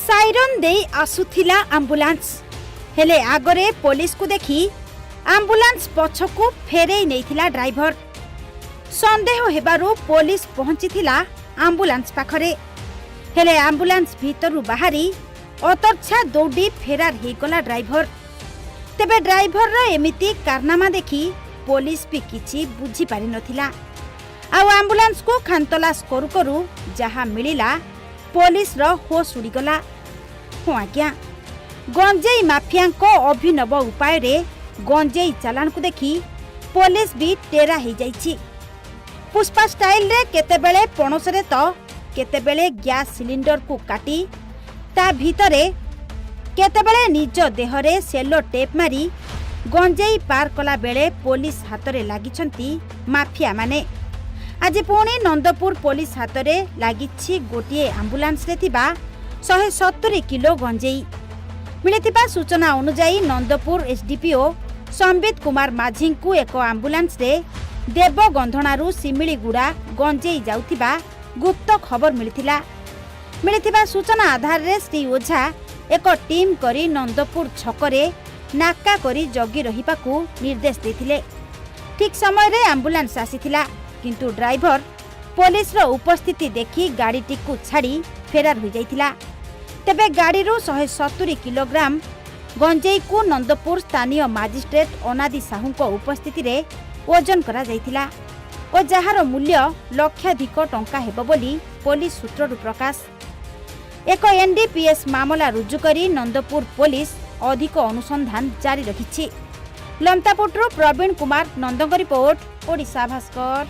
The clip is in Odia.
ସାଇରନ୍ ଦେଇ ଆସୁଥିଲା ଆମ୍ବୁଲାନ୍ସ। ହେଲେ ଆଗରେ ପୋଲିସକୁ ଦେଖି ଆମ୍ବୁଲାନ୍ସ ପଛକୁ ଫେରେଇ ନେଇଥିଲା ଡ୍ରାଇଭର। ସନ୍ଦେହ ହେବାରୁ ପୋଲିସ ପହଞ୍ଚିଥିଲା ଆମ୍ବୁଲାନ୍ସ ପାଖରେ। ହେଲେ ଆମ୍ବୁଲାନ୍ସ ଭିତରୁ ବାହାରି ଅତର୍ଚ୍ଛା ଦୌଡ଼ି ଫେରାର ହେଇଗଲା ଡ୍ରାଇଭର। ତେବେ ଡ୍ରାଇଭରର ଏମିତି କାରନାମା ଦେଖି ପୋଲିସ ବି କିଛି ବୁଝିପାରିନଥିଲା। ଆଉ ଆମ୍ବୁଲାନ୍ସକୁ ଖାନତଲାସ କରୁ କରୁ ଯାହା ମିଳିଲା, ପୋଲିସର ହୋସ୍ ଉଡ଼ିଗଲା। ହଁ ଆଜ୍ଞା, ଗଞ୍ଜେଇ ମାଫିଆଙ୍କ ଅଭିନବ ଉପାୟରେ ଗଞ୍ଜେଇ ଚାଲାଣକୁ ଦେଖି ପୋଲିସ ବି ଟେରା ହେଇଯାଇଛି। ପୁଷ୍ପା ଷ୍ଟାଇଲରେ କେତେବେଳେ ପଣସରେ ତ କେତେବେଳେ ଗ୍ୟାସ୍ ସିଲିଣ୍ଡରକୁ କାଟି ତା ଭିତରେ, କେତେବେଳେ ନିଜ ଦେହରେ ସେଲୋ ଟେପ୍ ମାରି ଗଞ୍ଜେଇ ପାର କଲା ବେଳେ ପୋଲିସ ହାତରେ ଲାଗିଛନ୍ତି ମାଫିଆମାନେ। ଆଜି ପୁଣି ନନ୍ଦପୁର ପୋଲିସ ହାତରେ ଲାଗିଛି ଗୋଟିଏ ଆମ୍ବୁଲାନ୍ସରେ ଥିବା 170 କିଲୋ ଗଞ୍ଜେଇ। ମିଳିଥିବା ସୂଚନା ଅନୁଯାୟୀ, ନନ୍ଦପୁର ଏସ୍ଡିପିଓ ସମ୍ବିତ କୁମାର ମାଝୀଙ୍କୁ ଏକ ଆମ୍ବୁଲାନ୍ସରେ ଦେବଗନ୍ଧଣାରୁ ସିମିଳିଗୁଡ଼ା ଗଞ୍ଜେଇ ଯାଉଥିବା ଗୁପ୍ତ ଖବର ମିଳିଥିଲା। ମିଳିଥିବା ସୂଚନା ଆଧାରରେ ଶ୍ରୀ ଓଝା ଏକ ଟିମ୍ କରି ନନ୍ଦପୁର ଛକରେ ନାକା କରି ଜଗି ରହିବାକୁ ନିର୍ଦ୍ଦେଶ ଦେଇଥିଲେ। ଠିକ୍ ସମୟରେ ଆମ୍ବୁଲାନ୍ସ ଆସିଥିଲା, କିନ୍ତୁ ଡ୍ରାଇଭର ପୋଲିସର ଉପସ୍ଥିତି ଦେଖି ଗାଡ଼ିଟିକୁ ଛାଡ଼ି ଫେରାର ହୋଇଯାଇଥିଲା। ତେବେ ଗାଡ଼ିରୁ 170 କିଲୋଗ୍ରାମ ଗଞ୍ଜେଇକୁ ନନ୍ଦପୁର ସ୍ଥାନୀୟ ମାଜିଷ୍ଟ୍ରେଟ୍ ଅନାଦି ସାହୁଙ୍କ ଉପସ୍ଥିତିରେ ଓଜନ କରାଯାଇଥିଲା ଓ ଯାହାର ମୂଲ୍ୟ ଲକ୍ଷାଧିକ ଟଙ୍କା ହେବ ବୋଲି ପୋଲିସ ସୂତ୍ରରୁ ପ୍ରକାଶ। ଏକ ଏନ୍ଡିପିଏସ୍ ମାମଲା ରୁଜୁ କରି ନନ୍ଦପୁର ପୋଲିସ ଅଧିକ ଅନୁସନ୍ଧାନ ଜାରି ରଖିଛି। ଲମତାପୁଟରୁ ପ୍ରବୀଣ କୁମାର ନନ୍ଦଙ୍କ ରିପୋର୍ଟ, ଓଡ଼ିଶା ଭାସ୍କର।